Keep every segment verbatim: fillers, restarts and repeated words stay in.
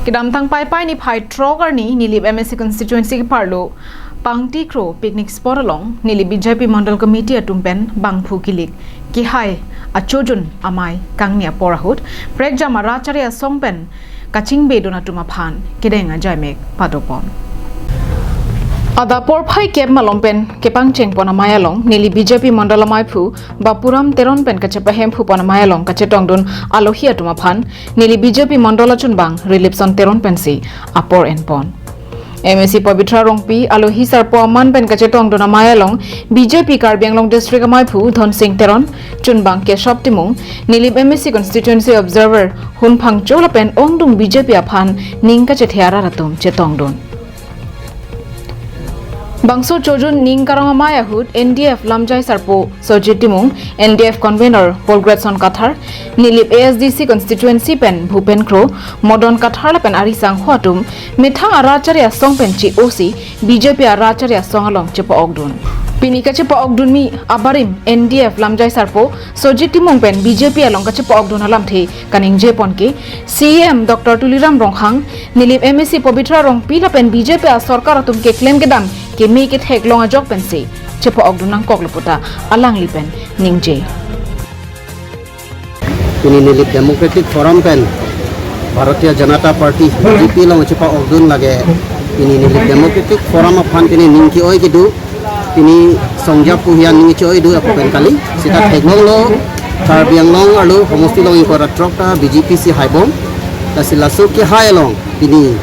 Kedamtang Paipai niphai throk arni Nilip M A C constituency keparlo Pangti Kro picnic spot along Nilip B J P Mandal Committee atum pen bangphu kilik kehai achojun amei kangni apor ahut prekjam arat chari asong pen kachingbedun atum aphan kedeng ajaimek padopon. Adap porphai kep malom pen kepangchengpon amei along Nilip B J P Mandal ameiphu Bapuram Teron pen kachepahemphu pon amei along kachetongdun alohi atum aphan Nilip B J P Mandal achunbang Rilipson Teron pensi apor enpon. M A C Pabitra Rongpi alohi sarpo aman pen kachetongdun amei along B J P Karbi Anglong District ameiphu Dhonsing Teron, chunbang Keshop Timung, Nilip M A C constituency observer Hun Phangcho lapen ongdung B J P aphan ning kachethe arat atum chetongdun. Bangso chojun ning karong amei ahut N D F lamjai sarpo Sojit Timung, N D F convener Paul Gretson Kathar, Nilip A S D C constituency pen Bhupen Kro, Modon Kathar lapen ari sangho atum methang arat chari asong pen chi-osi B J P arat chari asong along chepa-okdun. Pini kachepa-okdunmi abarim N D F lamjai sarpo Sojit Timung pen B J P along kachepa-okdun alamthe kaningjepon ke C E M Doctor Tuliram Ronghang, Nilip M A C Pabitra Rongpi lapen B J P asorkar atum keklem kedam keme ketheklong ajok pensi chepa-okdun nangkoklo puta alangli pen ningje. Pini Nilip Democratic Forum pen Bharatiya Janata Party B J P along chepa-okdun lake pini Nilip Democratic Forum aphan pini ning ke-oi kedo, pini songja puhian ning ke-oi do apo pen kali. Sita theklonglo Karbi Anglong arlo homosti along ingkoi ra throk ta B J P si haibom. Lasi laso kehai along pini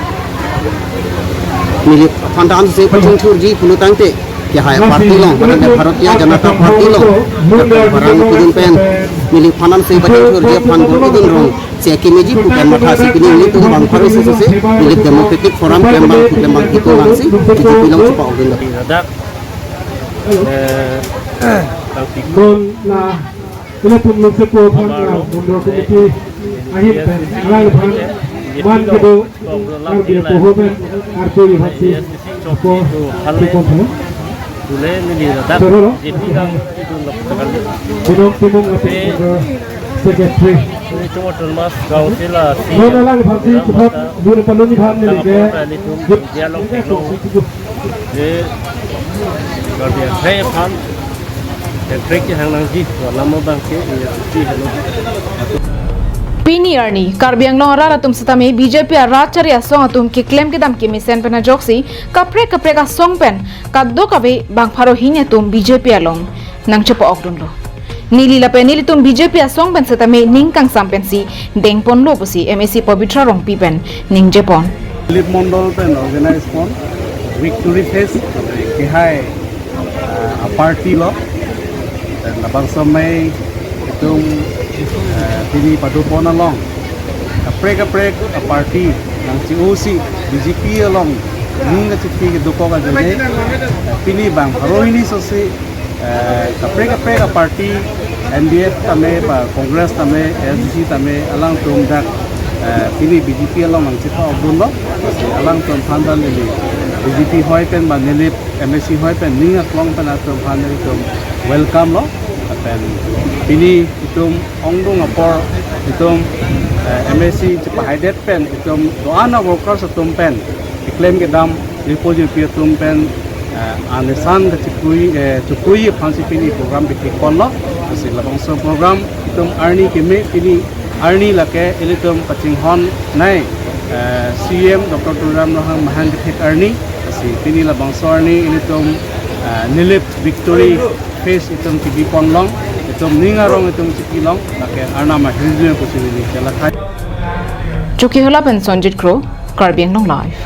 Nilip aphan ta ansi pachingthurji pulo tangte kehai party along, mane Bharatiya Janata Party along, barang kudun pen Nilip aphan ansi pachingthurji aphan kudun rong si kemeji pu pen mathasi pini ilitum bang pharo sese Nilip Democratic Forum klembang, klembang itu langsi B J P along chepa-okdun. Ladak, eh, Bangpikun. Don la ilitum ningje po aphan la Mandal Committee ahin pen alangphan man kedo Karbi apoho pen arpu iphan si apo chikon tha. Tule neli ladak Choro lo. J P gang itu lok tekan. Binong Timung lapen Secretary. Nelitum Autonomous Council a si. Don alangphan si chuphat bur palun iphan neli ke. Nelitum dia long tekno. Je Karbi akhai aphan, eh, trek ke hang nangji, alam abang ke, eh, si helo. Pini arni Karbi Anglong arat atum setame B J P arat chari asong atum keklem kedam kemesen pen ajoksi kaprek kaprek asong pen kadokave bang pharo hini atum B J P along nangchepa-okdunlo. Neli lapen nelitum B J P asong pen setame ning kangsam pensi dengponlo pusi M A C Pabitra Rongpi pen ningjepon. Nilip Mandal pen organize pon Victory Fest kehai, ah, a-party lo. Pen labangso amei itum, ah, pini padopon along kaprek kaprek a-party nangchi-osi B J P along ning kachipi kedokok ajoine, ah, pini bang pharo hini sosi eh, kaprek kaprek a-party, N D F tame, ba Congress tame, A S D C tame, alangtum dak, eh, pini B J P along nangchepa-okdunlo. Alangtum aphan ta neli B J P hoi pen ba Nilip M A C hoi pen ning aklong pen atum aphan nelitum welcome lo. Pen pini itum ongdung apor itum, eh, M A C chepahaidet pen itum do-an a-workers atum pen keklem kedam ripo jirpi atum pen, eh, anesan kachipui, eh, chipui aphansi pini program bithik ponlo. Lasi labangso program itum arni keme pini arni lake ilitum pachinghon nei, eh, C E M Doctor Tuliram Ronghang mahang kethek arni. Lasi pini labangso arni ilitum, eh, Nilip Victory Fest itum kebi ponlong, itum ning arong itum chipilong, lake Arnam ahirjume pusi neli chelakhai. Chokihola pen Sonjit Kro, Karbi Anglong Live.